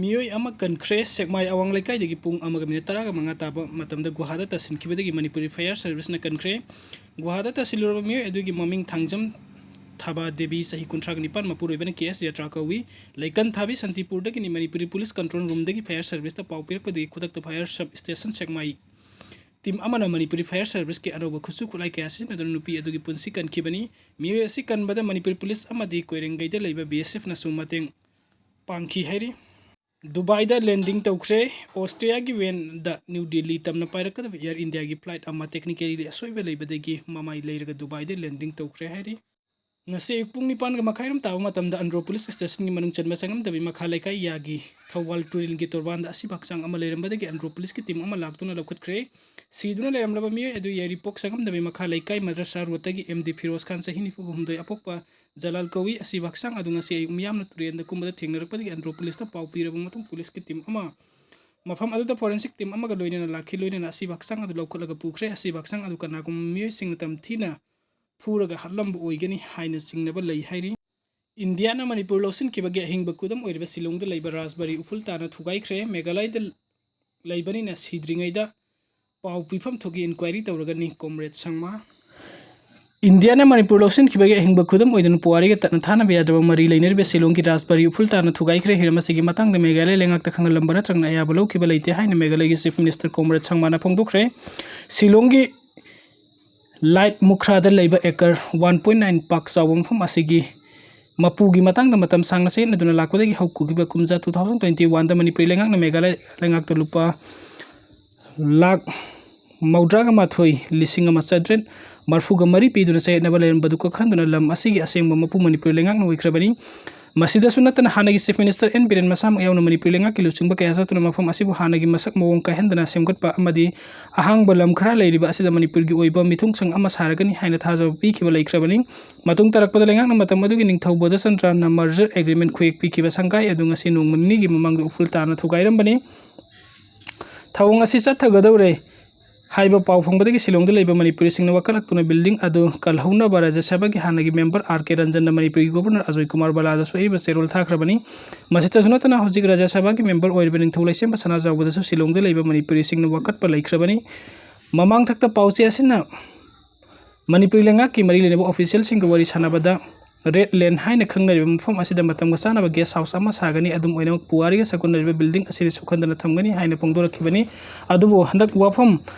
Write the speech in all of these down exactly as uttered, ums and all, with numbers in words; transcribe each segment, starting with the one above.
ꯃꯤꯑꯣꯏ ꯑꯃ ꯀꯟꯈ꯭ꯔꯦ꯫ ꯁꯦꯛꯃꯥꯏ ꯑꯋꯥꯡ ꯂꯩꯀꯥꯏꯗꯒꯤ ꯄꯨꯡ ꯑꯃꯒ ꯃꯤꯅꯤꯠ ꯇꯔꯥꯒ ꯃꯉꯥ ꯇꯥꯕ ꯃꯇꯝꯗ ꯒꯨꯍꯥꯗ ꯇꯥꯁꯤꯟꯈꯤꯕꯗꯒꯤ ꯃꯅꯤꯄꯨꯔꯤ ꯐꯥꯌꯔ ꯁꯥꯔꯚꯤꯁꯅ ꯀꯟꯈ꯭ꯔꯦ꯫ ꯒꯨꯍꯥꯗ ꯇꯥꯁꯤꯜꯂꯨꯔꯕ ꯃꯤꯑꯣꯏ ꯑꯗꯨꯒꯤ ꯃꯃꯤꯡ ꯊꯥꯡꯖꯝ ꯊꯥꯕ ꯗꯦꯕꯤ, ꯆꯍꯤ ꯀꯨꯟꯊ꯭ꯔꯥꯒ ꯅꯤꯄꯥꯟ, ꯃꯄꯨꯔꯣꯏꯕꯅ ꯀꯦ ꯑꯦꯁ ꯌꯥꯇ꯭ꯔꯥ ꯀꯧꯏ꯫ ꯂꯩꯀꯟ ꯊꯥꯕꯤ ꯁꯥꯟꯇꯤꯄꯨꯔꯗꯒꯤꯅꯤ꯫ ꯃꯅꯤꯄꯨꯔꯤ ꯄꯨꯂꯤꯁ ꯀꯟꯇ꯭ꯔꯣꯜ ꯔꯨꯝꯗꯒꯤ ꯐꯥꯌꯔ ꯁꯥꯔꯚꯤꯁꯇ ꯄꯥꯎ ꯄꯤꯔꯛꯄꯗꯒꯤ ꯈꯨꯗꯛꯇ ꯐꯥꯌꯔ ꯁꯕ ꯁ꯭ꯇꯦꯁꯟ ꯁꯦꯛꯃꯥꯏ ꯇꯤꯝ ꯑꯃꯅ ꯃꯅꯤꯄꯨꯔꯤ ꯐꯥꯌꯔ ꯁꯥꯔꯚꯤꯁꯀꯤ ꯑꯅꯧꯕ ꯈꯨꯠꯁꯨ ꯈꯨꯠꯂꯥꯏ ꯀꯌꯥ ꯁꯤꯖꯤꯟꯅꯗꯨꯅ ꯅꯨꯄꯤ ꯑꯗꯨꯒꯤ ꯄꯨꯟꯁꯤ ꯀꯟꯈꯤꯕꯅꯤ꯫ ꯃꯤꯑꯣꯏ ꯑꯁꯤ ꯀꯟꯕꯗ ꯃꯅꯤꯄꯨꯔꯤ ꯄꯨꯂꯤꯁ ꯑꯃꯗꯤ ꯀꯣꯏꯔꯦꯡꯒꯩꯗ ꯂꯩꯕ ꯕꯤ ꯑꯦꯁ ꯑꯦꯐꯅꯁꯨ ꯃꯇꯦꯡ ꯄꯥꯡꯈꯤ ꯍꯥꯏꯔꯤ꯫ ꯗꯨꯕꯥꯏꯗ ꯂꯦꯟꯗꯤꯡ ꯇꯧꯈ꯭ꯔꯦ꯫ ꯑꯣꯁꯇ꯭ꯔꯤꯌꯥꯒꯤ ꯋꯦꯟꯗ ꯅ꯭ꯌꯨ ꯗꯤꯜꯂꯤ ꯇꯝꯅ ꯄꯥꯏꯔꯛꯀꯗꯕ ꯑꯦꯌꯔ ꯏꯟꯗꯤꯌꯥꯒꯤ ꯐ꯭ꯂꯥꯏꯠ ꯑꯃ ꯇꯦꯛꯅꯤꯀꯦꯜꯂꯤ ꯑꯁꯣꯏꯕ ꯂꯩꯕꯗꯒꯤ ꯃꯃꯥꯏ ꯂꯩꯔꯒ ꯗꯨꯕꯥꯏꯗ ꯂꯦꯟꯗꯤꯡ ꯇꯧꯈ꯭ꯔꯦ ꯍꯥꯏꯔꯤ꯫ ꯉꯁꯤ ꯑꯌꯨꯛ ꯄꯨꯡ ꯅꯤꯄꯥꯟꯒ ꯃꯈꯥꯏꯔꯣꯝ ꯇꯥꯕ ꯃꯇꯝꯗ ꯑꯟꯗ꯭ꯔꯣ ꯄꯨꯂꯤꯁ ꯁ꯭ꯇꯦꯁꯟꯒꯤ ꯃꯅꯨꯡ ꯆꯟꯕ ꯆꯪꯉꯝꯗꯕꯤ ꯃꯈꯥ ꯂꯩꯀꯥꯏ ꯌꯥꯒꯤ ꯊꯧꯕꯥꯜ ꯇꯨꯔꯦꯜꯒꯤ ꯇꯣꯔꯕꯥꯟꯗ ꯑꯁꯤꯕ ꯍꯛꯆꯥꯡ ꯑꯃ ꯂꯩꯔꯝꯕꯗꯒꯤ ꯑꯟꯗ꯭ꯔꯣ ꯄꯨꯂꯤꯁꯀꯤ ꯇꯤꯝ ꯑꯃ ꯂꯥꯛꯇꯨꯅ ꯂꯧꯈꯠꯈ꯭ꯔꯦ꯫ ꯁꯤꯗꯨꯅ ꯂꯩꯔꯝꯂꯕ ꯃꯤꯑꯣꯏ ꯑꯗꯨ ꯌꯥꯏꯔꯤꯄꯣꯛ ꯆꯪꯉꯝꯗꯕꯤ ꯃꯈꯥ ꯂꯩꯀꯥꯏ ꯃꯗ꯭ꯔꯁꯥ ꯔꯣꯗꯇꯒꯤ ꯑꯦꯝ ꯗꯤ ꯐꯤꯔꯣꯖ ꯈꯥꯟ, ꯆꯍꯤ ꯅꯤꯐꯨ ꯍꯨꯝꯗꯣꯏ, ꯑꯄꯣꯛꯄ ꯖꯂꯥꯜ ꯀꯧꯏ꯫ ꯑꯁꯤꯕ ꯍꯛꯆꯥꯡ ꯑꯗꯨ ꯉꯁꯤ ꯑꯌꯨꯛ ꯃꯤꯌꯥꯝꯅ ꯇꯨꯔꯦꯟꯗ ꯀꯨꯝꯕꯗ ꯊꯦꯡꯅꯔꯛꯄꯗꯒꯤ ꯑꯟꯗ꯭ꯔꯣ ꯄꯨꯂꯤꯁꯇ ꯄꯥꯎ ꯄꯤꯔꯕ ꯃꯇꯨꯡ ꯄꯨꯂꯤꯁꯀꯤ ꯇꯤꯝ ꯑꯃ ꯃꯐꯝ ꯑꯗꯨꯗ ꯐꯣꯔꯦꯟꯁꯤꯛ ꯇꯤꯝ ꯑꯃꯒ ꯂꯣꯏꯅꯅ ꯂꯥꯛꯈꯤ꯫ ꯂꯣꯏꯅꯅ ꯑꯁꯤꯕ ꯍꯛꯆꯥꯡ ꯑꯗꯨ ꯂꯧꯈꯠꯂꯒ ꯄꯨꯈ꯭ꯔꯦ꯫ ꯑꯁꯤꯕ ꯍꯛꯆꯥꯡ ꯑꯗꯨ ꯀꯅꯥꯒꯨꯝꯕ ꯃꯤꯑꯣꯏꯁꯤꯡꯅ ꯇꯝꯊꯤꯅ ꯐꯨꯔꯒ ꯍꯥꯠꯂꯝꯕ ꯑꯣꯏꯒꯅꯤ ꯍꯥꯏꯅ ꯆꯤꯡꯅꯕ ꯂꯩ ꯍꯥꯏꯔꯤ꯫ ꯏꯟꯗꯤꯌꯥꯅ ꯃꯅꯤꯄꯨꯔ ꯂꯧꯁꯤꯟꯈꯤꯕꯒꯤ ꯑꯍꯤꯡꯕ ꯈꯨꯗꯝ ꯑꯣꯏꯔꯤꯕ ꯁꯤꯂꯣꯡꯗ ꯂꯩꯕ ꯔꯥꯖꯕꯥꯔꯤ ꯎꯐꯨꯜ ꯇꯥꯅ ꯊꯨꯒꯥꯏꯈ꯭ꯔꯦ꯫ ꯃꯦꯘꯥꯂꯌꯗ ꯂꯩꯕꯅꯤꯅ ꯁꯤꯗ꯭ꯔꯤꯉꯩꯗ ꯄꯥꯎ ꯄꯤꯐꯝ ꯊꯣꯛꯏ ꯏꯟꯀ꯭ꯋꯥꯏꯔꯤ ꯇꯧꯔꯒꯅꯤ, ꯀꯣꯝꯔꯦꯗ ꯁꯪꯃꯥ꯫ ꯏꯟꯗꯤꯌꯥꯅ ꯃꯅꯤꯄꯨꯔ ꯂꯧꯁꯤꯟꯈꯤꯕꯒꯤ ꯑꯍꯤꯡꯕ ꯈꯨꯗꯝ ꯑꯣꯏꯗꯨꯅ ꯄꯨꯋꯥꯔꯤꯒ ꯇꯠꯅ ꯊꯥꯅꯕ ꯌꯥꯗ꯭ꯔꯕ ꯃꯔꯤ ꯂꯩꯅꯔꯤꯕ ꯁꯤꯂꯣꯡꯒꯤ ꯔꯥꯖꯕꯥꯔꯤ ꯎꯐꯨꯜ ꯇꯥꯅ ꯊꯨꯒꯥꯏꯈ꯭ꯔꯦ꯫ ꯍꯤꯔꯝ ꯑꯁꯤꯒꯤ ꯃꯇꯥꯡꯗ ꯃꯦꯘꯥꯂꯌ ꯂꯩꯉꯥꯛꯇ ꯈꯪꯍꯜꯂꯝꯕ ꯅꯠꯇ꯭ꯔꯒꯅ ꯑꯌꯥꯕ ꯂꯧꯈꯤꯕ ꯂꯩꯇꯦ ꯍꯥꯏꯅ ꯃꯦꯘꯥꯂꯌꯒꯤ ꯆꯤꯐ ꯃꯤꯅꯤꯁꯇꯔ ꯀꯣꯝꯔꯦꯗ ꯁꯪꯃꯥꯅ ꯐꯣꯡꯗꯣꯛꯈ꯭ꯔꯦ꯫ ꯁꯤꯂꯣꯡꯒꯤ ꯂꯥꯏꯠ ꯃꯨꯈ꯭ꯔꯥꯗ ꯂꯩꯕ ꯑꯦꯀꯔ ꯋꯥꯟ ꯄꯣꯏꯟ ꯅꯥꯏꯟ ꯄꯥꯛ ꯆꯥꯎꯕ ꯃꯐꯝ ꯑꯁꯤꯒꯤ ꯃꯄꯨꯒꯤ ꯃꯇꯥꯡꯗ ꯃꯇꯝ ꯁꯥꯡꯅ ꯆꯌꯦꯠꯅꯗꯨꯅ ꯂꯥꯛꯄꯗꯒꯤ ꯍꯧꯈꯤꯕ ꯀꯨꯝꯖꯥ ꯇꯨ ꯊꯥꯎꯖꯟ ꯇ꯭ꯋꯦꯟꯇꯤ ꯋꯥꯟꯗ ꯃꯅꯤꯄꯨꯔꯤ ꯂꯩꯉꯥꯛꯅ ꯃꯦꯘꯥꯂꯌ ꯂꯩꯉꯥꯛꯇ ꯂꯨꯄꯥ ꯂꯥꯈ ꯃꯧꯗ꯭ꯔꯥꯒ ꯃꯥꯊꯣꯏ ꯂꯤꯁꯤꯡ ꯑꯃ ꯆꯥꯇ꯭ꯔꯦꯠ ꯃꯔꯐꯨꯒ ꯃꯔꯤ ꯄꯤꯗꯨꯅ ꯆꯌꯦꯠꯅꯕ ꯂꯩꯔꯝꯕꯗꯨ ꯀꯛꯍꯟꯗꯨꯅ ꯂꯝ ꯑꯁꯤꯒꯤ ꯑꯁꯦꯡꯕ ꯃꯄꯨ ꯃꯅꯤꯄꯨꯔ ꯂꯩꯉꯥꯛꯅ ꯑꯣꯏꯈ꯭ꯔꯕꯅꯤ꯫ ꯃꯁꯤꯗꯁꯨ ꯅꯠꯇꯅ ꯍꯥꯟꯅꯒꯤ ꯆꯤꯐ ꯃꯤꯅꯤꯁꯇꯔ ꯑꯦꯟ ꯕꯤꯔꯦꯟ ꯃꯁꯥꯃꯛ ꯌꯥꯎꯅ ꯃꯅꯤꯄꯨꯔ ꯂꯩꯉꯥꯛꯀꯤ ꯂꯨꯆꯤꯡꯕ ꯀꯌꯥ ꯆꯠꯇꯨꯅ ꯃꯐꯝ ꯑꯁꯤꯕꯨ ꯍꯥꯟꯅꯒꯤ ꯃꯁꯛ ꯃꯑꯣꯡ ꯀꯥꯏꯍꯟꯗꯅ ꯁꯦꯝꯒꯠꯄ ꯑꯃꯗꯤ ꯑꯍꯥꯡꯕ ꯂꯝ ꯈꯔ ꯂꯩꯔꯤꯕ ꯑꯁꯤꯗ ꯃꯅꯤꯄꯨꯔꯒꯤ ꯑꯣꯏꯕ ꯃꯤꯊꯨꯡꯁꯪ ꯑꯃ ꯁꯥꯔꯒꯅꯤ ꯍꯥꯏꯅ ꯊꯥꯖꯕ ꯄꯤꯈꯤꯕ ꯂꯩꯈ꯭ꯔꯕꯅꯤ꯫ ꯃꯇꯨꯡ ꯇꯥꯔꯛꯄꯗ ꯂꯩꯉꯥꯛꯅ ꯃꯇꯝ ꯑꯗꯨꯒꯤ ꯅꯤꯡꯊꯧ ꯕꯣꯙꯆꯟꯗ꯭ꯔꯅ ꯃꯔꯖꯔ ꯑꯦꯒ꯭ꯔꯤꯃꯦꯟ ꯈꯨꯌꯦꯛ ꯄꯤꯈꯤꯕ ꯁꯪꯒꯥꯏ ꯑꯗꯨ ꯉꯁꯤ ꯅꯣꯡꯃ ꯅꯤꯅꯤꯒꯤ ꯃꯃꯥꯡꯗ ꯎꯐꯨꯜ ꯇꯥꯅ ꯊꯨꯒꯥꯏꯔꯝꯕꯅꯤ꯫ ꯊꯧꯑꯣꯡ ꯑꯁꯤ ꯆꯠꯊꯒꯗꯧꯔꯦ꯫ ꯍꯥꯏꯕ ꯄꯥꯎ ꯐꯪꯕꯗꯒꯤ ꯁꯤꯂꯣꯡꯗ ꯂꯩꯕ ꯃꯅꯤꯄꯨꯔꯤꯁꯤꯡꯅ ꯋꯥꯀꯠꯂꯛꯇꯨꯅ building ꯑꯗꯨ ꯀꯜꯍꯧꯅꯕ ꯔꯥꯖ꯭ꯌ ꯁꯚꯥꯒꯤ ꯍꯥꯟꯅꯒꯤ member ꯑꯥꯔ ꯀꯦ ꯔꯟꯖꯟꯅ ꯃꯅꯤꯄꯨꯔꯒꯤ Governor ꯑꯖꯣꯏ ꯀꯨꯃꯥꯔ ꯕꯂꯥꯗꯁꯨ ꯑꯏꯕ ꯆꯦꯔꯣꯜ ꯊꯥꯈ꯭ꯔꯕꯅꯤ꯫ ꯃꯁꯤꯇꯁꯨ ꯅꯠꯇꯅ ꯍꯧꯖꯤꯛ ꯔꯥꯖ꯭ꯌ ꯁꯚꯥꯒꯤ member ꯑꯣꯏꯔꯤꯕ ꯅꯤꯡꯊꯧ ꯂꯩꯁꯦꯝꯕ ꯁꯅꯥꯖꯥꯎꯕꯗꯁꯨ ꯁꯤꯂꯣꯡꯗ ꯂꯩꯕ ꯃꯅꯤꯄꯨꯔꯤꯁꯤꯡꯅ ꯋꯥꯀꯠꯄ ꯂꯩꯈ꯭ꯔꯕꯅꯤ꯫ ꯃꯃꯥꯡ ꯊꯛꯇ ꯄꯥꯎꯆꯦ ꯑꯁꯤꯅ ꯃꯅꯤꯄꯨꯔꯤ ꯂꯩꯉꯥꯛꯀꯤ ꯃꯔꯤ ꯂꯩꯅꯕ officialꯁꯤꯡꯒ ꯋꯥꯔꯤ ꯁꯥꯟꯅꯕꯗ ꯔꯦꯗ ꯂꯦꯟ ꯍꯥꯏꯅ ꯈꯪꯅꯔꯤꯕ ꯃꯐꯝ ꯑꯁꯤꯗ ꯃꯇꯝꯒ ꯆꯥꯅꯕ guest house ꯑꯃ ꯁꯥꯒꯅꯤ, ꯑꯗꯨꯝ ꯑꯣꯏꯅꯃꯛ ꯄꯨꯋꯥꯔꯤꯒ ꯁꯥꯒꯣꯟꯅꯔꯤꯕ building ꯑꯁꯤꯗꯤ ꯁꯣꯛꯍꯟꯗꯅ ꯊꯝꯒꯅꯤ ꯍꯥꯏꯅ ꯐꯣꯡꯗꯣꯔꯛꯈꯤꯕꯅꯤ꯫ ꯑꯗꯨꯕꯨ ꯍꯟꯗꯛ ꯋꯥꯐꯝ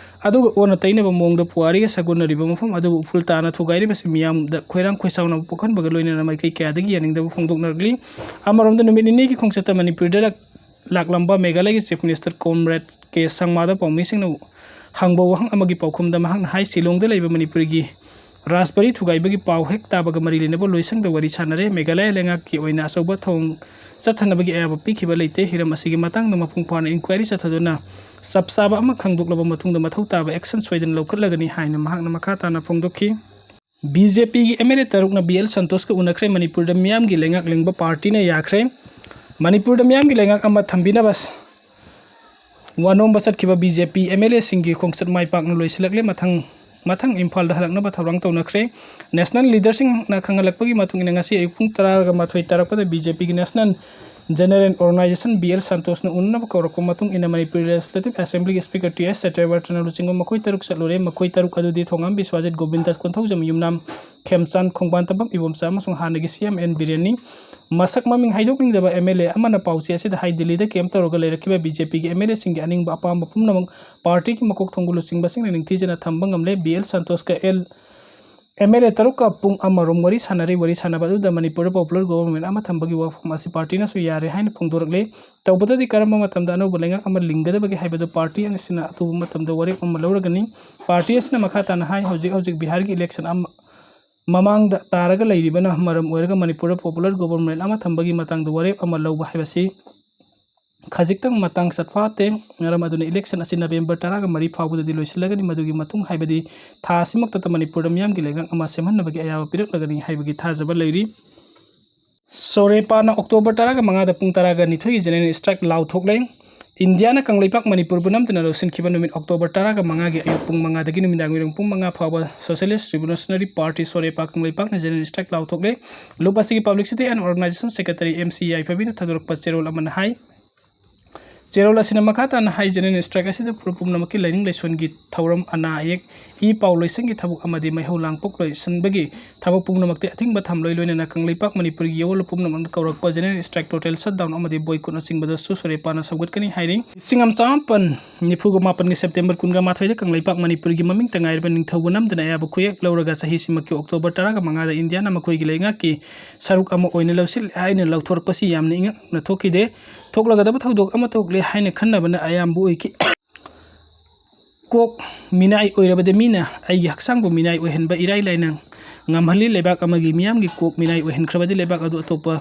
ꯑꯗꯨꯒ ꯑꯣꯟꯅ ꯇꯩꯅꯕ ꯃꯑꯣꯡꯗ ꯄꯨꯋꯥꯔꯤꯒ ꯁꯥꯒꯣꯟꯅꯔꯤꯕ ꯃꯐꯝ ꯑꯗꯨꯕꯨ ꯎꯐꯨꯜ ꯇꯥꯅ ꯊꯨꯒꯥꯏꯔꯤꯕꯁꯤ ꯃꯤꯌꯥꯝꯗ ꯈꯣꯏꯔꯥꯡ ꯈꯣꯏꯁꯥꯎꯅꯕ ꯄꯣꯛꯍꯟꯕꯒ ꯂꯣꯏꯅꯅ ꯃꯥꯏꯀꯩ ꯀꯌꯥꯗꯒꯤ ꯌꯥꯅꯤꯡꯗꯕ ꯐꯣꯡꯗꯣꯛꯅꯔꯛꯂꯤ꯫ ꯑꯃꯔꯣꯝꯗ ꯅꯨꯃꯤꯠ ꯅꯤꯅꯤꯒꯤ ꯈꯣꯡꯆꯠꯇ ꯃꯅꯤꯄꯨꯔꯗ ꯂꯥꯛ-, ꯂꯥꯛꯂꯝꯕ ꯃꯦꯘꯥꯂꯌꯒꯤ Chief Minister Conrad K ꯁꯪꯃꯥꯗ ꯄꯥꯎꯃꯤꯁꯤꯡꯅ ꯍꯪꯕ ꯋꯥꯍꯪ ꯑꯃꯒꯤ ꯄꯥꯎꯈꯨꯝꯗ ꯃꯍꯥꯛꯅ ꯍꯥꯏ, ꯁꯤꯂꯣꯡꯗ ꯂꯩꯕ ꯃꯅꯤꯄꯨꯔꯒꯤ ꯔꯥꯖꯕꯥꯔꯤ ꯊꯨꯒꯥꯏꯕꯒꯤ ꯄꯥꯎ ꯍꯦꯛ ꯇꯥꯕꯒ ꯃꯔꯤ ꯂꯩꯅꯕ ꯂꯣꯏꯁꯪꯗ ꯋꯥꯔꯤ ꯁꯥꯟꯅꯔꯦ꯫ ꯃꯦꯘꯥꯂꯌ ꯂꯩꯉꯥꯛꯀꯤ ꯑꯣꯏꯅ ꯑꯆꯧꯕ ꯊꯧꯑꯣꯡ ꯆꯠꯊꯅꯕꯒꯤ ꯑꯌꯥꯕ ꯄꯤꯈꯤꯕ ꯂꯩꯇꯦ꯫ ꯍꯤꯔꯝ ꯑꯁꯤꯒꯤ ꯃꯇꯥꯡꯗ ꯃꯄꯨꯡ ꯐꯥꯅ inquiry ꯆꯠꯊꯗꯨꯅ ꯆꯞ ꯆꯥꯕ ꯑꯃ ꯈꯪꯗꯣꯛꯂꯕ ꯃꯇꯨꯡꯗ ꯃꯊꯧ ꯇꯥꯕ action ꯁꯣꯏꯗꯅ ꯂꯧꯈꯠꯂꯒꯅꯤ ꯍꯥꯏꯅ ꯃꯍꯥꯛꯅ ꯃꯈꯥ ꯇꯥꯅ ꯐꯣꯡꯗꯣꯛꯈꯤ꯫ ꯕꯤ ꯖꯦ ꯄꯤꯒꯤ ꯑꯦꯝ ꯑꯦꯜ ꯑꯦ ꯇꯔꯨꯛꯅ ꯕꯤ ꯑꯦꯜ ꯁꯟꯇꯣꯁꯀ ꯎꯅꯈ꯭ꯔꯦ꯫ ꯃꯅꯤꯄꯨꯔꯗ ꯃꯤꯌꯥꯝꯒꯤ ꯂꯩꯉꯥꯛ ꯂꯤꯡꯕ ꯄꯥꯔꯇꯤꯅ ꯌꯥꯈ꯭ꯔꯦ꯫ ꯃꯅꯤꯄꯨꯔꯗ ꯃꯤꯌꯥꯝꯒꯤ ꯂꯩꯉꯥꯛ ꯑꯃ ꯊꯝꯕꯤꯅꯕ ꯋꯥꯅꯣꯝꯕ ꯆꯠꯈꯤꯕ B J P M L ꯑꯦꯁꯤꯡꯒꯤ ꯈꯣꯡꯆꯠ ꯃꯥꯏ ꯄꯥꯛꯅ ꯂꯣꯏꯁꯤꯜꯂꯛꯂꯦ꯫ ꯃꯊꯪ, ꯃꯊꯪ ꯏꯝꯐꯥꯜꯗ ꯍꯜꯂꯛꯅꯕ ꯊꯧꯔꯥꯡ ꯇꯧꯅꯈ꯭ꯔꯦ꯫ National leaderꯁꯤꯡꯅ ꯈꯪꯍꯜꯂꯛꯄꯒꯤ ꯃꯇꯨꯡ ꯏꯟꯅ ꯉꯁꯤ ꯑꯌꯨꯛ ꯄꯨꯡ ꯇꯔꯥꯒ ꯃꯥꯊꯣꯏ ꯇꯥꯔꯛꯄꯗ ꯕꯤ ꯖꯦ ꯄꯤꯒꯤ National General Organization B L ꯁꯟꯇꯣꯁꯅ ꯎꯅꯅꯕ ꯀꯧꯔꯛꯄ ꯃꯇꯨꯡ ꯏꯟꯅ ꯃꯅꯤꯄꯨꯔ Legislative Assemblyꯒꯤ Speaker ꯇꯤ ꯑꯦꯁ ꯁꯇ꯭ꯌꯕ꯭ꯔꯇꯅ ꯂꯨꯆꯤꯡꯕ ꯃꯈꯣꯏ ꯇꯔꯨꯛ ꯆꯠꯂꯨꯔꯦ꯫ ꯃꯈꯣꯏ ꯇꯔꯨꯛ ꯑꯗꯨꯗꯤ ꯊꯣꯉꯥꯝ ꯕꯤꯁ꯭ꯋꯥꯖꯤꯠ, ꯒꯣꯕꯤꯟꯗꯥꯁ ꯀꯣꯟꯊꯧꯖꯝ ꯌꯨꯝꯅꯥꯝ, ꯈꯦꯝꯆꯥꯟ ꯈꯣꯡꯕꯥꯟ ꯇꯝꯐꯝ ꯏꯕꯣꯝꯆꯥ ꯑꯃꯁꯨꯡ ꯍꯥꯟꯅꯒꯤ ꯁꯤ ꯑꯦꯝ ꯑꯦꯟ ꯕꯤꯔꯦꯟꯅꯤ꯫ ꯃꯁꯛ ꯃꯃꯤꯡ ꯍꯥꯏꯗꯣꯛꯅꯤꯡꯗꯕ ꯑꯦꯝ ꯑꯦꯜ ꯑꯦ ꯑꯃꯅ ꯄꯥꯎꯆꯦ ꯑꯁꯤꯗ ꯍꯥꯏ, ꯗꯤꯜꯂꯤꯗ camp ꯇꯧꯔꯒ ꯂꯩꯔꯛꯈꯤꯕ ꯕꯤ ꯖꯦ ꯄꯤꯒꯤ ꯑꯦꯝ ꯑꯦꯜ ꯑꯦꯁꯤꯡꯒꯤ ꯑꯅꯤꯡꯕ ꯑꯄꯥꯝꯕ ꯄꯨꯝꯅꯃꯛ ꯄꯥꯔꯇꯤꯒꯤ ꯃꯀꯣꯛ ꯊꯣꯡꯕ ꯂꯨꯆꯤꯡꯕꯁꯤꯡꯅ ꯅꯤꯡꯊꯤꯖꯅ ꯊꯝꯕ ꯉꯝꯂꯦ꯫ ꯕꯤ ꯑꯦꯜ ꯁꯟꯇꯣꯁꯀ ꯑꯦꯜ ꯑꯦꯝ ꯑꯦꯜ ꯑꯦ ꯇꯔꯨꯛꯀ ꯄꯨꯡ ꯑꯃꯔꯣꯝ ꯋꯥꯔꯤ ꯁꯥꯟꯅꯔꯦ꯫ ꯋꯥꯔꯤ ꯁꯥꯟꯅꯕ ꯑꯗꯨꯗ ꯃꯅꯤꯄꯨꯔꯗ popular government ꯑꯃ ꯊꯝꯕꯒꯤ ꯋꯥꯐꯝ ꯑꯁꯤ ꯄꯥꯔꯇꯤꯅꯁꯨ ꯌꯥꯔꯦ ꯍꯥꯏꯅ ꯐꯣꯡꯗꯣꯔꯛꯂꯦ꯫ ꯇꯧꯕꯇꯗꯤ ꯀꯔꯝꯕ ꯃꯇꯝꯗ ꯑꯅꯧꯕ ꯂꯩꯉꯥꯛ ꯑꯃ ꯂꯤꯡꯒꯗꯕꯒꯦ ꯍꯥꯏꯕꯗꯨ ꯄꯥꯔꯇꯤ ꯑꯁꯤꯅ ꯑꯊꯨꯕ ꯃꯇꯝꯗ ꯋꯥꯔꯦꯞ ꯑꯃ ꯂꯧꯔꯒꯅꯤ꯫ ꯄꯥꯔꯇꯤ ꯑꯁꯤꯅ ꯃꯈꯥ ꯇꯥꯅ ꯍꯥꯏ, ꯍꯧꯖꯤꯛ ꯍꯧꯖꯤꯛ ꯕꯤꯍꯥꯔꯒꯤ election ꯑꯃ ꯃꯃꯥꯡꯗ ꯇꯥꯔꯒ ꯂꯩꯔꯤꯕꯅ ꯃꯔꯝ ꯑꯣꯏꯔꯒ ꯃꯅꯤꯄꯨꯔꯗ popular government ꯑꯃ ꯊꯝꯕꯒꯤ ꯃꯇꯥꯡꯗ ꯋꯥꯔꯦꯞ ꯑꯃ ꯂꯧꯕ ꯍꯥꯏꯕꯁꯤ ꯈꯖꯤꯛꯇꯪ ꯃꯇꯥꯡ ꯆꯠ ꯐꯥꯠꯇꯦ꯫ ꯃꯔꯝ ꯑꯗꯨꯅ election ꯑꯁꯤ November ꯇꯔꯥꯒ ꯃꯔꯤ ꯐꯥꯎꯕꯗꯗꯤ ꯂꯣꯏꯁꯤꯜꯂꯒꯅꯤ꯫ ꯃꯗꯨꯒꯤ ꯃꯇꯨꯡ ꯍꯥꯏꯕꯗꯤ ꯊꯥ ꯑꯁꯤꯃꯛꯇꯗ ꯃꯅꯤꯄꯨꯔꯗ ꯃꯤꯌꯥꯝꯒꯤ ꯂꯩꯉꯥꯛ ꯑꯃ ꯁꯦꯝꯍꯟꯅꯕꯒꯤ ꯑꯌꯥꯕ ꯄꯤꯔꯛꯂꯒꯅꯤ ꯍꯥꯏꯕꯒꯤ ꯊꯥꯖꯕ ꯂꯩꯔꯤ꯫ ꯁꯣꯔꯦꯄꯥꯅ October ꯇꯔꯥꯒ ꯃꯉꯥꯗ ꯄꯨꯡ ꯇꯔꯥꯒ ꯅꯤꯊꯣꯏꯒꯤ general strike ꯂꯥꯎꯊꯣꯛꯂꯦ꯫ ꯏꯟꯗꯤꯌꯥꯅ ꯀꯪꯂꯩꯄꯥꯛ ꯃꯅꯤꯄꯨꯔꯕꯨ ꯅꯝꯗꯨꯅ ꯂꯧꯁꯤꯟꯈꯤꯕ ꯅꯨꯃꯤꯠ ꯑꯣꯛꯇꯣꯕꯔ ꯇꯔꯥꯒ ꯃꯉꯥꯒꯤ ꯑꯌꯨꯛ ꯄꯨꯡ ꯃꯉꯥꯗꯒꯤ ꯅꯨꯃꯤꯗꯥꯡ ꯋꯥꯏꯔꯝ ꯄꯨꯡ ꯃꯉꯥ ꯐꯥꯎꯕ Socialist Revolutionary Party, ꯁꯣꯔꯦꯄꯥ, ꯀꯪꯂꯩꯄꯥꯛꯅ general strike ꯂꯥꯎꯊꯣꯛꯂꯦ꯫ ꯂꯨꯞ ꯑꯁꯤꯒꯤ Publicity and Organization Secretary M C ꯌꯥꯏꯐꯕꯤꯅ ꯊꯥꯗꯣꯔꯛꯄ ꯆꯦꯔꯣꯜ ꯑꯃꯅ ꯍꯥꯏ, ꯆꯦꯔꯣꯜ ꯑꯁꯤꯅ ꯃꯈꯥ ꯇꯥꯅ ꯍꯥꯏ, general strike ꯑꯁꯤꯗ ꯐꯨꯔꯨꯞ ꯄꯨꯝꯅꯃꯛꯀꯤ ꯂꯥꯏꯅꯤꯡ ꯂꯥꯏꯁꯣꯟꯒꯤ ꯊꯧꯔꯝ, ꯑꯅꯥ ꯑꯌꯦꯛ, ꯏ ꯄꯥꯎ ꯂꯣꯏꯁꯪꯒꯤ ꯊꯕꯛ ꯑꯃꯗꯤ ꯃꯩꯍꯧ ꯂꯥꯡꯄꯣꯛ ꯂꯣꯏꯁꯤꯟꯕꯒꯤ ꯊꯕꯛ ꯄꯨꯝꯅꯃꯛꯇ ꯑꯊꯤꯡꯕ ꯊꯝꯂꯣꯏ, ꯂꯣꯏꯅꯅ ꯀꯪꯂꯩꯄꯥꯛ ꯃꯅꯤꯄꯨꯔꯒꯤ ꯌꯥꯑꯣꯟ ꯄꯨꯝꯅꯃꯛꯅ ꯀꯧꯔꯛꯄ general strike, total shutdown ꯑꯃꯗꯤ boycott ꯅꯆꯤꯡꯕꯗꯁꯨ ꯁꯣꯔꯦꯄꯥꯅ ꯁꯧꯒꯠꯀꯅꯤ ꯍꯥꯏꯔꯤ꯫ ꯂꯤꯁꯤꯡ ꯑꯃ ꯆꯃꯥꯄꯟ ꯅꯤꯐꯨꯒ ꯃꯥꯄꯟꯒꯤ ꯁꯦꯞꯇꯦꯝꯕꯔ ꯀꯨꯟꯒ ꯃꯥꯊꯣꯏꯗ ꯀꯪꯂꯩꯄꯥꯛ ꯃꯅꯤꯄꯨꯔꯒꯤ ꯃꯃꯤꯡꯇ ꯉꯥꯏꯔꯕ ꯅꯤꯡꯊꯧꯕꯨ ꯅꯝꯗꯨꯅ ꯑꯌꯥꯕ ꯈꯨꯌꯦꯛ ꯂꯧꯔꯒ ꯆꯍꯤꯁꯤꯃꯛꯀꯤ ꯑꯣꯛꯇꯣꯕꯔ ꯇꯔꯥꯒ ꯃꯉꯥꯗ ꯏꯟꯗꯤꯌꯥꯅ ꯃꯈꯣꯏꯒꯤ ꯂꯩꯉꯥꯛꯀꯤ ꯁꯔꯨꯛ ꯑꯃ ꯑꯣꯏꯅ ꯂꯧꯁꯤꯜꯂꯦ ꯍꯥꯏꯅ ꯂꯧꯊꯣꯔꯛꯄꯁꯤ ꯌꯥꯝꯅ ꯏꯉꯛꯅ ꯊꯣꯛꯈꯤꯗꯦ꯫ ꯊꯣꯛꯂꯒꯗꯕ ꯊꯧꯗꯣꯛ ꯑꯃ ꯊꯣꯛꯂꯦ ꯍꯥꯏꯅ ꯈꯟꯅꯕꯅ ꯑꯌꯥꯝꯕ ꯑꯣꯏꯈꯤ꯫ ꯀꯣꯛ ꯃꯤꯅꯥꯏ ꯑꯣꯏꯔꯕꯗꯤ ꯃꯤꯅ ꯑꯩꯒꯤ ꯍꯛꯆꯥꯡꯕꯨ ꯃꯤꯅꯥꯏ ꯑꯣꯏꯍꯟꯕ ꯏꯔꯥꯏ ꯂꯥꯏꯅ ꯉꯝꯍꯜꯂꯤ꯫ ꯂꯩꯕꯥꯛ ꯑꯃꯒꯤ ꯃꯤꯌꯥꯝꯒꯤ ꯀꯣꯛ ꯃꯤꯅꯥꯏ ꯑꯣꯏꯍꯟꯈ꯭ꯔꯕꯗꯤ ꯂꯩꯕꯥꯛ ꯑꯗꯨ ꯑꯇꯣꯞꯄ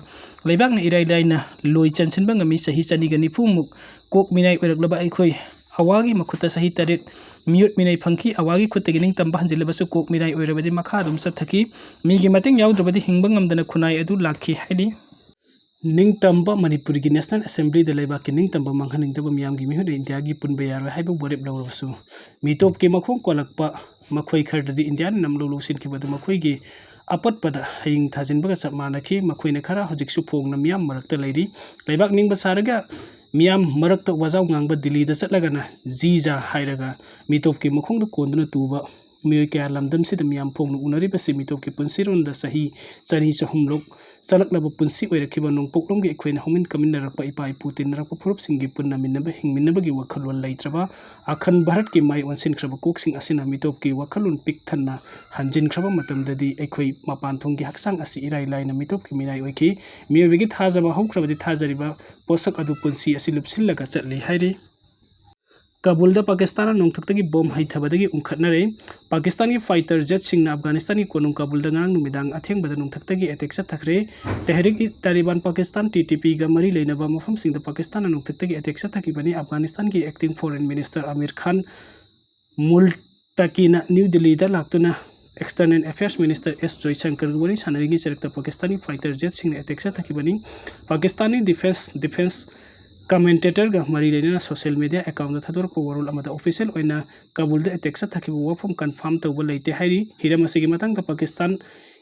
ꯂꯩꯕꯥꯛꯅ ꯏꯔꯥꯏ ꯂꯥꯏꯅ ꯂꯣꯏ ꯆꯟꯁꯤꯟꯕ ꯉꯝꯃꯤ꯫ ꯆꯍꯤ ꯆꯅꯤꯒ ꯅꯤꯐꯨꯃꯨꯛ ꯀꯣꯛ ꯃꯤꯅꯥꯏ ꯑꯣꯏꯔꯛꯂꯕ ꯑꯩꯈꯣꯏ ꯑꯋꯥꯒꯤ ꯃꯈꯨꯠꯇ ꯆꯍꯤ ꯇꯔꯦꯠ ꯃꯤꯑꯣꯠ ꯃꯤꯅꯩ ꯐꯪꯈꯤ꯫ ꯑꯋꯥꯒꯤ ꯈꯨꯠꯇꯒꯤ ꯅꯤꯡꯇꯝꯕ ꯍꯟꯖꯤꯜꯂꯕꯁꯨ ꯀꯣꯛ ꯃꯤꯅꯥꯏ ꯑꯣꯏꯔꯕꯗꯤ ꯃꯈꯥ ꯑꯗꯨꯝ ꯆꯠꯊꯈꯤ꯫ ꯃꯤꯒꯤ ꯃꯇꯦꯡ ꯌꯥꯎꯗ꯭ꯔꯕꯗꯤ ꯍꯤꯡꯕ ꯉꯝꯗꯅ ꯈꯨꯟꯅꯥꯏ ꯑꯗꯨ ꯂꯥꯛꯈꯤ ꯍꯥꯏꯔꯤ꯫ ꯅꯤꯡꯇꯝꯕ ꯃꯅꯤꯄꯨꯔꯒꯤ National Assemblyꯗ ꯂꯩꯕꯥꯛꯀꯤ ꯅꯤꯡꯇꯝꯕ ꯃꯥꯡꯍꯟꯅꯤꯡꯗꯕ ꯃꯤꯌꯥꯝꯒꯤ ꯃꯤꯍꯨꯠꯅ ꯏꯟꯗꯤꯌꯥꯒꯤ ꯄꯨꯟꯕ ꯌꯥꯔꯣꯏ ꯍꯥꯏꯕ ꯋꯥꯔꯦꯞ ꯂꯧꯔꯕꯁꯨ, ꯃꯤꯇꯣꯞꯀꯤ ꯃꯈꯣꯡ ꯀꯣꯜꯂꯛꯄ ꯃꯈꯣꯏ ꯈꯔꯗꯗꯤ ꯏꯟꯗꯤꯌꯥꯅ ꯅꯝꯂꯧ ꯂꯧꯁꯤꯟꯈꯤꯕ ꯑꯗꯨ ꯃꯈꯣꯏꯒꯤ ꯑꯄꯠꯄꯗ ꯍꯌꯤꯡ ꯊꯥꯖꯤꯟꯕꯒ ꯆꯞ ꯃꯥꯟꯅꯈꯤ꯫ ꯃꯈꯣꯏꯅ ꯈꯔ ꯍꯧꯖꯤꯛꯁꯨ ꯐꯣꯡꯅ ꯃꯤꯌꯥꯝ ꯃꯔꯛꯇ ꯂꯩꯔꯤ꯫ ꯂꯩꯕꯥꯛ ꯅꯤꯡꯕ ꯁꯥꯔꯒ ꯃꯤꯌꯥꯝ ꯃꯔꯛꯇ ꯋꯥꯖꯥꯎ ꯉꯥꯡꯕ, ꯗꯤꯜꯂꯤꯗ ꯆꯠꯂꯒꯅ ꯖꯤ ꯖꯥ ꯍꯥꯏꯔꯒ ꯃꯤꯇꯣꯞꯀꯤ ꯃꯈꯣꯡꯗ ꯀꯣꯟꯗꯨꯅ ꯇꯨꯕ ꯃꯤꯑꯣꯏ ꯀꯌꯥ ꯂꯝꯗꯝꯁꯤꯗ ꯃꯤꯌꯥꯝ ꯐꯣꯡꯅ ꯎꯅꯔꯤꯕꯁꯤ ꯃꯤꯇꯣꯞꯀꯤ ꯄꯨꯟꯁꯤꯔꯣꯟꯗ ꯆꯍꯤ ꯆꯅꯤ ꯆꯍꯨꯝ ꯂꯣꯛ ꯆꯠꯂꯛꯂꯕ ꯄꯨꯟꯁꯤ ꯑꯣꯏꯔꯛꯈꯤꯕ ꯅꯣꯡꯄꯣꯛꯂꯣꯝꯒꯤ ꯑꯩꯈꯣꯏꯅ ꯍꯧꯃꯤꯟ ꯀꯥꯃꯤꯟꯅꯔꯛꯄ ꯏꯄꯥ ꯏꯄꯨ ꯇꯤꯟꯅꯔꯛꯄ ꯐꯨꯔꯨꯞꯁꯤꯡꯒꯤ ꯄꯨꯟꯅ ꯃꯤꯟꯅꯕ ꯍꯤꯡꯃꯤꯟꯅꯕꯒꯤ ꯋꯥꯈꯜꯂꯣꯟ ꯂꯩꯇ꯭ꯔꯕ, ꯑꯈꯟ ꯚꯥꯔꯠꯀꯤ ꯃꯥꯏ ꯑꯣꯟꯁꯤꯟꯈ꯭ꯔꯕ ꯀꯣꯛꯁꯤꯡ ꯑꯁꯤꯅ ꯃꯤꯇꯣꯞꯀꯤ ꯋꯥꯈꯜꯂꯣꯟ ꯄꯤꯛ ꯊꯟꯅ ꯍꯟꯖꯤꯟꯈ꯭ꯔꯕ ꯃꯇꯝꯗꯗꯤ ꯑꯩꯈꯣꯏ ꯃꯄꯥꯟ ꯊꯣꯡꯒꯤ ꯍꯛꯆꯥꯡ ꯑꯁꯤ ꯏꯔꯥꯏ ꯂꯥꯏꯅ ꯃꯤꯇꯣꯞꯀꯤ ꯃꯤꯅꯥꯏ ꯑꯣꯏꯈꯤ꯫ ꯃꯤꯑꯣꯏꯕꯒꯤ ꯊꯥꯖꯕ ꯍꯧꯈ꯭ꯔꯕꯗꯤ ꯊꯥꯖꯔꯤꯕ ꯄꯣꯠꯁꯛ ꯑꯗꯨ ꯄꯨꯟꯁꯤ ꯑꯁꯤ ꯂꯨꯞꯁꯤꯜꯂꯒ ꯆꯠꯂꯤ ꯍꯥꯏꯔꯤ꯫ ꯀꯥꯕꯨꯜꯗ ꯄꯥꯀꯤꯁꯇꯥꯟꯅ ꯅꯣꯡꯊꯛꯇꯒꯤ ꯕꯣꯝ ꯍꯩꯊꯕꯗꯒꯤ ꯎꯪꯈꯠꯅꯔꯦ꯫ ꯄꯥꯀꯤꯁꯇꯥꯟꯒꯤ fighter jetꯁꯤꯡꯅ ꯑꯐꯒꯥꯅꯤꯁꯇꯥꯟꯒꯤ ꯀꯣꯅꯨꯡ ꯀꯥꯕꯨꯜꯗ ꯉꯔꯥꯡ ꯅꯨꯃꯤꯗꯥꯡ ꯑꯊꯦꯡꯕꯗ ꯅꯣꯡꯊꯛꯇꯒꯤ attack ꯆꯠꯊꯈ꯭ꯔꯦ꯫ ꯇꯦꯍꯔꯤꯛ-ꯏ-ꯇꯥꯂꯤꯕꯥꯟ ꯄꯥꯀꯤꯁꯇꯥꯟ, ꯇꯤ ꯇꯤ ꯄꯤꯒ ꯃꯔꯤ ꯂꯩꯅꯕ ꯃꯐꯝꯁꯤꯡꯗ ꯄꯥꯀꯤꯁꯇꯥꯟꯅ ꯅꯣꯡꯊꯛꯇꯒꯤ attack ꯆꯠꯊꯈꯤꯕꯅꯤ꯫ ꯑꯐꯒꯥꯅꯤꯁꯇꯥꯟꯒꯤ acting foreign minister Amir Khan ꯃꯨꯜꯇꯀꯤꯅ ꯅ꯭ꯌꯨ ꯗꯤꯜꯂꯤꯗ ꯂꯥꯛꯇꯨꯅ External Affairs Minister ꯑꯦꯁ ꯖꯣꯏꯁꯪꯀꯔꯒ ꯋꯥꯔꯤ ꯁꯥꯟꯅꯔꯤꯉꯩ ꯆꯔꯛꯇ ꯄꯥꯀꯤꯁꯇꯥꯟꯒꯤ fighter jetꯁꯤꯡꯅ attack ꯆꯠꯊꯈꯤꯕꯅꯤ꯫ ꯄꯥꯀꯤꯁꯇꯥꯟꯒꯤ defence, defence ꯀꯃꯦꯟꯇꯦꯇꯔꯒ ꯃꯔꯤ ꯂꯩꯅꯅ ꯁꯣꯁꯤꯌꯦꯜ ꯃꯤꯗꯤꯌꯥ ꯑꯦꯀꯥꯎꯟꯗ ꯊꯥꯗꯣꯔꯛꯄ ꯋꯥꯔꯣꯜ ꯑꯃꯗ ꯑꯣꯐꯤꯁꯤꯌꯦꯜ ꯑꯣꯏꯅ ꯀꯥꯕꯨꯜꯗ ꯑꯦꯇꯦꯛ ꯆꯠꯊꯈꯤꯕ ꯋꯥꯐꯝ ꯀꯟꯐꯥꯔꯝ ꯇꯧꯕ ꯂꯩꯇꯦ ꯍꯥꯏꯔꯤ꯫ ꯍꯤꯔꯝ ꯑꯁꯤꯒꯤ ꯃꯇꯥꯡꯗ ꯄꯥꯀꯤꯁꯇꯥꯟ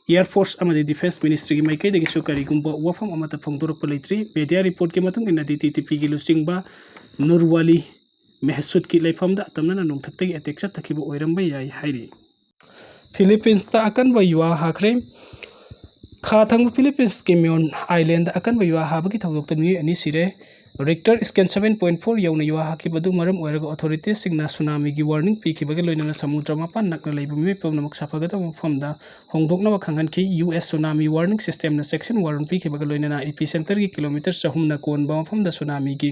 ꯑꯦꯌꯔ ꯐꯣꯔꯁ ꯑꯃꯗꯤ ꯗꯤꯐꯦꯟꯁ ꯃꯤꯅꯤꯁꯇ꯭ꯔꯤꯒꯤ ꯃꯥꯏꯀꯩꯗꯒꯤꯁꯨ ꯀꯔꯤꯒꯨꯝꯕ ꯋꯥꯐꯝ ꯑꯃꯠꯇ ꯐꯣꯡꯗꯣꯔꯛꯄ ꯂꯩꯇ꯭ꯔꯤ꯫ ꯃꯦꯗꯤꯌꯥ ꯔꯤꯄꯣꯔꯠꯀꯤ ꯃꯇꯨꯡ ꯏꯟꯅ ꯗꯤ ꯇꯤ ꯇꯤ ꯄꯤꯒꯤ ꯂꯨꯆꯤꯡꯕ ꯅꯨꯔꯋꯥꯂꯤ ꯃꯦꯍꯁꯨꯗꯀꯤ ꯂꯩꯐꯝꯗ ꯑꯇꯝꯅꯅ ꯅꯣꯡꯊꯛꯇꯒꯤ ꯑꯦꯇꯦꯛ ꯆꯠꯊꯈꯤꯕ ꯑꯣꯏꯔꯝꯕ ꯌꯥꯏ ꯍꯥꯏꯔꯤ꯫ ꯐꯤꯂꯤꯄꯤꯟꯁꯇ ꯑꯀꯟꯕ ꯌꯨꯍꯥ ꯍꯥꯈ꯭ꯔꯦ꯫ ꯈꯥ ꯊꯪꯕ ꯐꯤꯂꯤꯄꯤꯟꯁꯀꯤ ꯃꯤꯌꯣꯟ ꯑꯥꯏꯂꯦꯟꯗ ꯑꯀꯟꯕ ꯌꯨꯍꯥ ꯍꯥꯕꯒꯤ ꯊꯧꯗꯣꯛꯇ ꯃꯤꯑꯣꯏ ꯑꯅꯤ ꯁꯤꯔꯦ꯫ ꯔꯤꯛꯇꯔ ꯁ꯭ꯀꯦꯜ ꯁꯚꯦꯟ ꯄꯣꯏꯟꯠ ꯐꯣꯔ ꯌꯧꯅ ꯌꯨꯍꯥ ꯍꯥꯈꯤꯕ ꯑꯗꯨ ꯃꯔꯝ ꯑꯣꯏꯔꯒ ꯑꯣꯊꯣꯔꯤꯇꯤꯁꯁꯤꯡꯅ ꯁꯨꯅꯥꯃꯤꯒꯤ ꯋꯥꯔꯅꯤꯡ ꯄꯤꯈꯤꯕꯒ ꯂꯣꯏꯅꯅ ꯁꯃꯨꯗ꯭ꯔ ꯃꯄꯥꯟ ꯅꯛꯅ ꯂꯩꯕ ꯃꯤꯑꯣꯏ ꯄꯨꯝꯅꯃꯛ ꯁꯥꯐꯒꯗꯕ ꯃꯐꯝꯗ ꯍꯣꯡꯗꯣꯛꯅꯕ ꯈꯪꯍꯟꯈꯤ꯫ ꯌꯨ ꯑꯦꯁ ꯁꯨꯅꯥꯃꯤ ꯋꯥꯔꯅꯤꯡ ꯁꯤꯁꯇꯦꯝꯅ ꯆꯦꯛꯁꯤꯟ ꯋꯥꯔꯣꯜ ꯄꯤꯈꯤꯕꯒ ꯂꯣꯏꯅꯅ ꯏꯄꯤ ꯁꯦꯟꯇꯔꯒꯤ ꯀꯤꯂꯣꯃꯤꯇꯔ ꯆꯍꯨꯝꯅ ꯀꯣꯟꯕ ꯃꯐꯝꯗ ꯁꯨꯅꯥꯃꯤꯒꯤ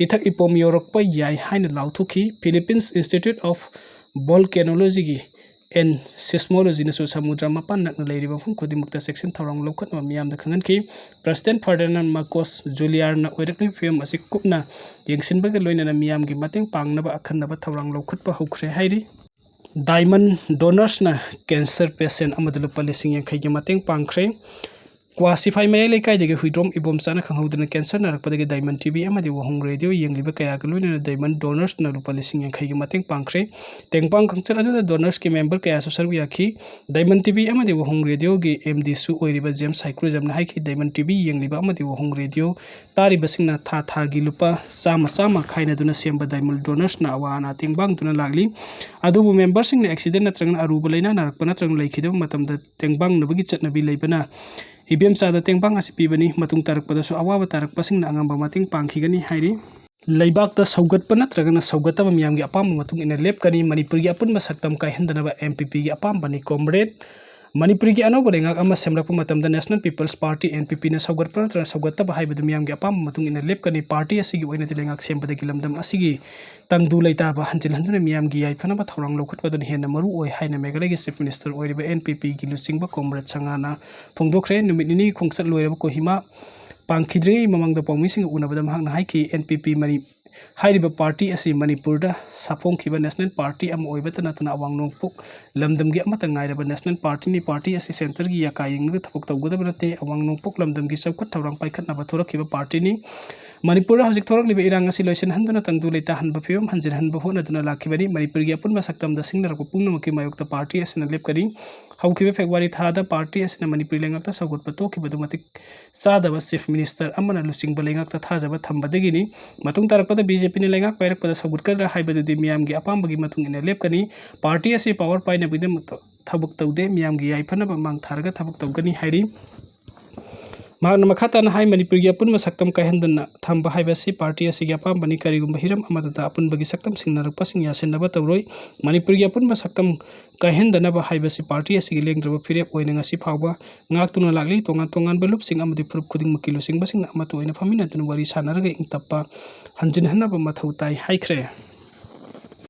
ꯏꯊꯛ ꯏꯄꯣꯝ ꯌꯧꯔꯛꯄ ꯌꯥꯏ ꯍꯥꯏꯅ ꯂꯥꯎꯊꯣꯛꯈꯤ꯫ ꯐꯤꯂꯤꯄꯤꯟꯁ ꯏꯟꯁꯇꯤꯇ꯭ꯌꯨꯠ ꯑꯣꯐ ꯚꯣꯜꯀꯦꯅꯣꯂꯣꯖꯤꯒꯤ ꯑꯦꯟ ꯁꯤꯁꯃꯣꯂꯣꯖꯤꯅꯁꯨ ꯁꯃꯨꯗ꯭ꯔ ꯃꯄꯥꯟ ꯅꯛꯅ ꯂꯩꯔꯤꯕ ꯃꯐꯝ ꯈꯨꯗꯤꯡꯃꯛꯇ ꯆꯦꯛꯁꯤꯟ ꯊꯧꯔꯥꯡ ꯂꯧꯈꯠꯅꯕ ꯃꯤꯌꯥꯝꯗ ꯈꯪꯍꯟꯈꯤ꯫ ꯄ꯭ꯔꯁꯤꯗꯦꯟ ꯐꯔꯗꯤꯅꯥꯟ ꯃꯥꯔꯀꯣꯁ ꯖꯨꯂꯤꯌꯥꯔꯅ ꯑꯣꯏꯔꯛꯂꯤꯕ ꯐꯤꯕꯝ ꯑꯁꯤ ꯀꯨꯞꯅ ꯌꯦꯡꯁꯤꯟꯕꯒ ꯂꯣꯏꯅꯅ ꯃꯤꯌꯥꯝꯒꯤ ꯃꯇꯦꯡ ꯄꯥꯡꯅꯕ ꯑꯀꯟꯅꯕ ꯊꯧꯔꯥꯡ ꯂꯧꯈꯠꯄ ꯍꯧꯈ꯭ꯔꯦ ꯍꯥꯏꯔꯤ꯫ ꯗꯥꯏꯃꯟ ꯗꯣꯅꯔꯁꯅ ꯀꯦꯟꯁꯔ ꯄꯦꯁꯦꯟ ꯑꯃꯗ ꯂꯨꯄꯥ ꯂꯤꯁꯤꯡ ꯌꯥꯡꯈꯩꯒꯤ ꯃꯇꯦꯡ ꯄꯥꯡꯈ꯭ꯔꯦ꯫ ꯀ꯭ꯋꯥ ꯁꯤꯐꯥꯏ ꯃꯌꯥꯏ ꯂꯩꯀꯥꯏꯗꯒꯤ ꯍꯨꯏꯗ꯭ꯔꯣꯝ ꯏꯕꯣꯝꯆꯥꯅ ꯈꯪꯍꯧꯗꯅ ꯀꯦꯟꯁꯔ ꯅꯥꯔꯛꯄꯗꯒꯤ ꯗꯥꯏꯃꯟ ꯇꯤ ꯚꯤ ꯑꯃꯗꯤ ꯋꯥꯍꯣꯡ ꯔꯦꯗꯤꯑꯣ ꯌꯦꯡꯂꯤꯕ ꯀꯌꯥꯒ ꯂꯣꯏꯅꯅ ꯗꯥꯏꯃꯟ ꯗꯣꯅꯔꯁꯅ ꯂꯨꯄꯥ ꯂꯤꯁꯤꯡ ꯌꯥꯡꯈꯩꯒꯤ ꯃꯇꯦꯡ ꯄꯥꯡꯈ꯭ꯔꯦ꯫ ꯇꯦꯡꯕꯥꯡ ꯈꯣꯡꯆꯠ ꯑꯗꯨꯗ ꯗꯣꯅꯔꯁꯀꯤ ꯃꯦꯝꯕꯔ ꯀꯌꯥꯁꯨ ꯁꯔꯨꯛ ꯌꯥꯈꯤ꯫ ꯗꯥꯏꯃꯟ ꯇꯤ ꯚꯤ ꯑꯃꯗꯤ ꯋꯥꯍꯣꯡ ꯔꯦꯗꯤꯑꯣꯒꯤ ꯑꯦꯝ ꯗꯤꯁꯨ ꯑꯣꯏꯔꯤꯕ ꯖꯦꯝꯁ ꯍꯥꯏꯀ꯭ꯔꯨꯖꯝꯅ ꯍꯥꯏꯈꯤ, ꯗꯥꯏꯃꯟ ꯇꯤ ꯚꯤ ꯌꯦꯡꯂꯤꯕ ꯑꯃꯗꯤ ꯋꯥꯍꯣꯡ ꯔꯦꯗꯤꯑꯣ ꯇꯥꯔꯤꯕꯁꯤꯡꯅ ꯊꯥ ꯊꯥꯒꯤ ꯂꯨꯄꯥ ꯆꯥꯝꯃ ꯆꯥꯝꯃ ꯈꯥꯏꯅꯗꯨꯅ ꯁꯦꯝꯕ ꯗꯥꯏꯃꯟ ꯗꯣꯅꯔꯁꯅ ꯑꯋꯥ ꯑꯅꯥ ꯇꯦꯡꯕꯥꯡꯗꯨꯅ ꯂꯥꯛꯂꯤ꯫ ꯑꯗꯨꯕꯨ ꯃꯦꯝꯕꯔꯁꯤꯡꯅ ꯑꯦꯛꯁꯤꯗꯦꯟ ꯅꯠꯇ꯭ꯔꯒꯅ ꯑꯔꯨꯕ ꯂꯥꯏꯅꯥ ꯅꯥꯔꯛꯄ ꯅꯠꯇ꯭ꯔꯒꯅ ꯂꯩꯈꯤꯗꯕ ꯃꯇꯝꯗ ꯇꯦꯡꯕꯥꯡꯅꯕꯒꯤ ꯆꯠꯅꯕꯤ ꯂꯩꯕꯅ ꯏꯕꯦꯝꯆꯥꯗ ꯇꯦꯡꯕꯥꯡ ꯑꯁꯤ ꯄꯤꯕꯅꯤ꯫ ꯃꯇꯨꯡ ꯇꯥꯔꯛꯄꯗꯁꯨ ꯑꯋꯥꯕ ꯇꯥꯔꯛꯄꯁꯤꯡꯅ ꯑꯉꯝꯕ ꯃꯇꯦꯡ ꯄꯥꯡꯈꯤꯒꯅꯤ ꯍꯥꯏꯔꯤ꯫ ꯂꯩꯕꯥꯛꯇ ꯁꯧꯒꯠꯄ ꯅꯠꯇ꯭ꯔꯒꯅ ꯁꯧꯒꯠꯇꯕ ꯃꯤꯌꯥꯝꯒꯤ ꯑꯄꯥꯝꯕ ꯃꯇꯨꯡ ꯏꯟꯅ ꯂꯦꯞꯀꯅꯤ꯫ ꯃꯅꯤꯄꯨꯔꯒꯤ ꯑꯄꯨꯟꯕ ꯁꯛꯇꯝ ꯀꯥꯏꯍꯟꯗꯅꯕ ꯑꯦꯟ ꯄꯤ ꯄꯤꯒꯤ ꯑꯄꯥꯝꯕꯅꯤ꯫ ꯀꯣꯝꯔꯦꯗ, ꯃꯅꯤꯄꯨꯔꯒꯤ ꯑꯅꯧꯕ ꯂꯩꯉꯥꯛ ꯑꯃ ꯁꯦꯝꯂꯛꯄ ꯃꯇꯝꯗ national people's party, N P ꯄꯤꯅ ꯁꯧꯒꯠꯄ ꯅꯠꯇ꯭ꯔꯒ ꯁꯧꯒꯠꯇꯕ ꯍꯥꯏꯕꯗꯨ ꯃꯤꯌꯥꯝꯒꯤ ꯑꯄꯥꯝꯕ ꯃꯇꯨꯡ ꯏꯟꯅ ꯂꯦꯞꯀꯅꯤ꯫ ꯄꯥꯔꯇꯤ ꯑꯁꯤꯒꯤ ꯑꯣꯏꯅꯗꯤ ꯂꯩꯉꯥꯛ ꯁꯦꯝꯕꯗꯒꯤ ꯂꯝꯗꯝ ꯑꯁꯤꯒꯤ ꯇꯪꯗꯨ ꯂꯩꯇꯥꯕ ꯍꯟꯖꯤꯜꯍꯟꯗꯨꯅ ꯃꯤꯌꯥꯝꯒꯤ ꯌꯥꯏꯐꯅꯕ ꯊꯧꯔꯥꯡ ꯂꯧꯈꯠꯄꯗꯨꯅ ꯍꯦꯟꯅ ꯃꯔꯨ ꯑꯣꯏ ꯍꯥꯏꯅ ꯃꯦꯘꯥꯂꯌꯒꯤ ꯆꯤꯐ ꯃꯤꯅꯤꯁꯇꯔ ꯑꯣꯏꯔꯤꯕ ꯑꯦꯟ ꯄꯤ ꯄꯤꯒꯤ ꯂꯨꯆꯤꯡꯕ ꯀꯣꯝꯔꯦꯗ ꯁꯉꯥꯅ ꯐꯣꯡꯗꯣꯛꯈ꯭ꯔꯦ꯫ ꯅꯨꯃꯤꯠ ꯅꯤꯅꯤꯒꯤ ꯈꯣꯡꯆꯠ ꯂꯣꯏꯔꯕ ꯀꯣꯍꯤꯃꯥ ꯄꯥꯡꯈꯤꯗ꯭ꯔꯤꯉꯩ ꯃꯃꯥꯡꯗ ꯄꯥꯎꯃꯤꯁꯤꯡꯒ ꯎꯅꯕꯗ ꯃꯍꯥꯛꯅ ꯍꯥꯏꯈꯤ, ꯑꯦꯟ ꯄꯤ ꯄꯤ ꯃꯅꯤ-, ꯍꯥꯏꯔꯤꯕ ꯄꯥꯔꯇꯤ ꯑꯁꯤ ꯃꯅꯤꯄꯨꯔꯗ ꯁꯥꯐꯣꯡꯈꯤꯕ ꯅꯦꯁꯅꯦꯜ ꯄꯥꯔꯇꯤ ꯑꯃ ꯑꯣꯏꯕꯇ ꯅꯠꯇꯅ ꯑꯋꯥꯡ ꯅꯣꯡꯄꯣꯛ ꯂꯝꯗꯝꯒꯤ ꯑꯃꯠꯇ ꯉꯥꯏꯔꯕ ꯅꯦꯁꯅꯦꯜ ꯄꯥꯔꯇꯤꯅꯤ꯫ ꯄꯥꯔꯇꯤ ꯑꯁꯤ ꯁꯦꯟꯇꯔꯒꯤ ꯌꯥꯀꯥ ꯌꯦꯡꯂꯒ ꯊꯕꯛ ꯇꯧꯒꯗꯕ ꯅꯠꯇꯦ꯫ ꯑꯋꯥꯡ ꯅꯣꯡꯄꯣꯛ ꯂꯝꯗꯝꯒꯤ ꯆꯥꯎꯈꯠ ꯊꯧꯔꯥꯡ ꯄꯥꯏꯈꯠꯅꯕ ꯊꯣꯔꯛꯈꯤꯕ ꯄꯥꯔꯇꯤꯅꯤ꯫ ꯃꯅꯤꯄꯨꯔꯗ ꯍꯧꯖꯤꯛ ꯊꯣꯔꯛꯂꯤꯕ ꯏꯔꯥꯡ ꯑꯁꯤ ꯂꯣꯏꯁꯤꯟꯍꯟꯗꯨꯅ ꯇꯪꯗꯨ ꯂꯩꯇꯥꯍꯟꯕ ꯐꯤꯕꯝ ꯍꯟꯖꯤꯟꯍꯟꯕ ꯍꯣꯠꯅꯗꯨꯅ ꯂꯥꯛꯈꯤꯕꯅꯤ꯫ ꯃꯅꯤꯄꯨꯔꯒꯤ ꯑꯄꯨꯟꯕ ꯁꯛꯇꯝꯗ ꯁꯤꯡꯅꯔꯛꯄ ꯄꯨꯝꯅꯃꯛꯀꯤ ꯃꯥꯌꯣꯛꯇ ꯄꯥꯔꯇꯤ ꯑꯁꯤꯅ ꯂꯦꯞꯀꯅꯤ꯫ ꯍꯧꯈꯤꯕ ꯐꯦꯕ꯭ꯔꯨꯋꯥꯔꯤ ꯊꯥꯗ ꯄꯥꯔꯇꯤ ꯑꯁꯤꯅ ꯃꯅꯤꯄꯨꯔꯤ ꯂꯩꯉꯥꯛꯇ ꯁꯧꯒꯠꯄ ꯊꯣꯛꯈꯤꯕꯗꯨ ꯃꯇꯤꯛ ꯆꯥꯗꯕ ꯆꯤꯐ ꯃꯤꯅꯤꯁꯇꯔ ꯑꯃꯅ ꯂꯨꯆꯤꯡꯕ ꯂꯩꯉꯥꯛꯇ ꯊꯥꯖꯕ ꯊꯝꯕꯗꯒꯤꯅꯤ꯫ ꯃꯇꯨꯡ ꯇꯥꯔꯛꯄꯗ ꯕꯤ ꯖꯦ ꯄꯤꯅ ꯂꯩꯉꯥꯛ ꯄꯥꯏꯔꯛꯄꯗ ꯁꯧꯒꯠꯀꯗ꯭ꯔꯥ ꯍꯥꯏꯕꯗꯨꯗꯤ ꯃꯤꯌꯥꯝꯒꯤ ꯑꯄꯥꯝꯕꯒꯤ ꯃꯇꯨꯡ ꯏꯟꯅ ꯂꯦꯞꯀꯅꯤ꯫ ꯄꯥꯔꯇꯤ ꯑꯁꯤ ꯄꯥꯋꯔ ꯄꯥꯏꯅꯕꯒꯤꯗꯃꯛꯇ ꯊꯕꯛ ꯇꯧꯗꯦ, ꯃꯤꯌꯥꯝꯒꯤ ꯌꯥꯏꯐꯅꯕ ꯃꯥꯡ ꯊꯥꯔꯒ ꯊꯕꯛ ꯇꯧꯒꯅꯤ ꯍꯥꯏꯔꯤ꯫ ꯃꯍꯥꯛꯅ ꯃꯈꯥ ꯇꯥꯅ ꯍꯥꯏ, ꯃꯅꯤꯄꯨꯔꯒꯤ ꯑꯄꯨꯟꯕ ꯁꯛꯇꯝ ꯀꯥꯏꯍꯟꯗꯅ ꯊꯝꯕ ꯍꯥꯏꯕꯁꯤ ꯄꯥꯔꯇꯤ ꯑꯁꯤꯒꯤ ꯑꯄꯥꯝꯕꯅꯤ꯫ ꯀꯔꯤꯒꯨꯝꯕ ꯍꯤꯔꯝ ꯑꯃꯗꯇ ꯑꯄꯨꯟꯕꯒꯤ ꯁꯛꯇꯝ ꯁꯤꯡꯅꯔꯛꯄꯁꯤꯡ ꯌꯥꯁꯤꯟꯅꯕ ꯇꯧꯔꯣꯏ꯫ ꯃꯅꯤꯄꯨꯔꯒꯤ ꯑꯄꯨꯟꯕ ꯁꯛꯇꯝ ꯀꯥꯏꯍꯟꯗꯅꯕ ꯍꯥꯏꯕꯁꯤ ꯄꯥꯔꯇꯤ ꯑꯁꯤꯒꯤ ꯂꯦꯡꯗ꯭ꯔꯕ ꯐꯤꯔꯦꯞ ꯑꯣꯏꯅ ꯉꯁꯤ ꯐꯥꯎꯕ ꯉꯥꯛꯇꯨꯅ ꯂꯥꯛꯂꯤ꯫ ꯇꯣꯉꯥꯟ ꯇꯣꯉꯥꯟꯕ ꯂꯨꯞꯁꯤꯡ ꯑꯃꯗꯤ ꯐꯨꯔꯨꯞ ꯈꯨꯗꯤꯡꯃꯛꯀꯤ ꯂꯨꯆꯤꯡꯕꯁꯤꯡꯅ ꯑꯃꯠꯇ ꯑꯣꯏꯅ ꯐꯝꯃꯤꯟꯅꯗꯨꯅ ꯋꯥꯔꯤ ꯁꯥꯟꯅꯔꯒ ꯏꯪ ꯇꯞꯄ ꯍꯟꯖꯤꯟꯍꯟꯅꯕ ꯃꯊꯧ ꯇꯥꯏ ꯍꯥꯏꯈ꯭ꯔꯦ꯫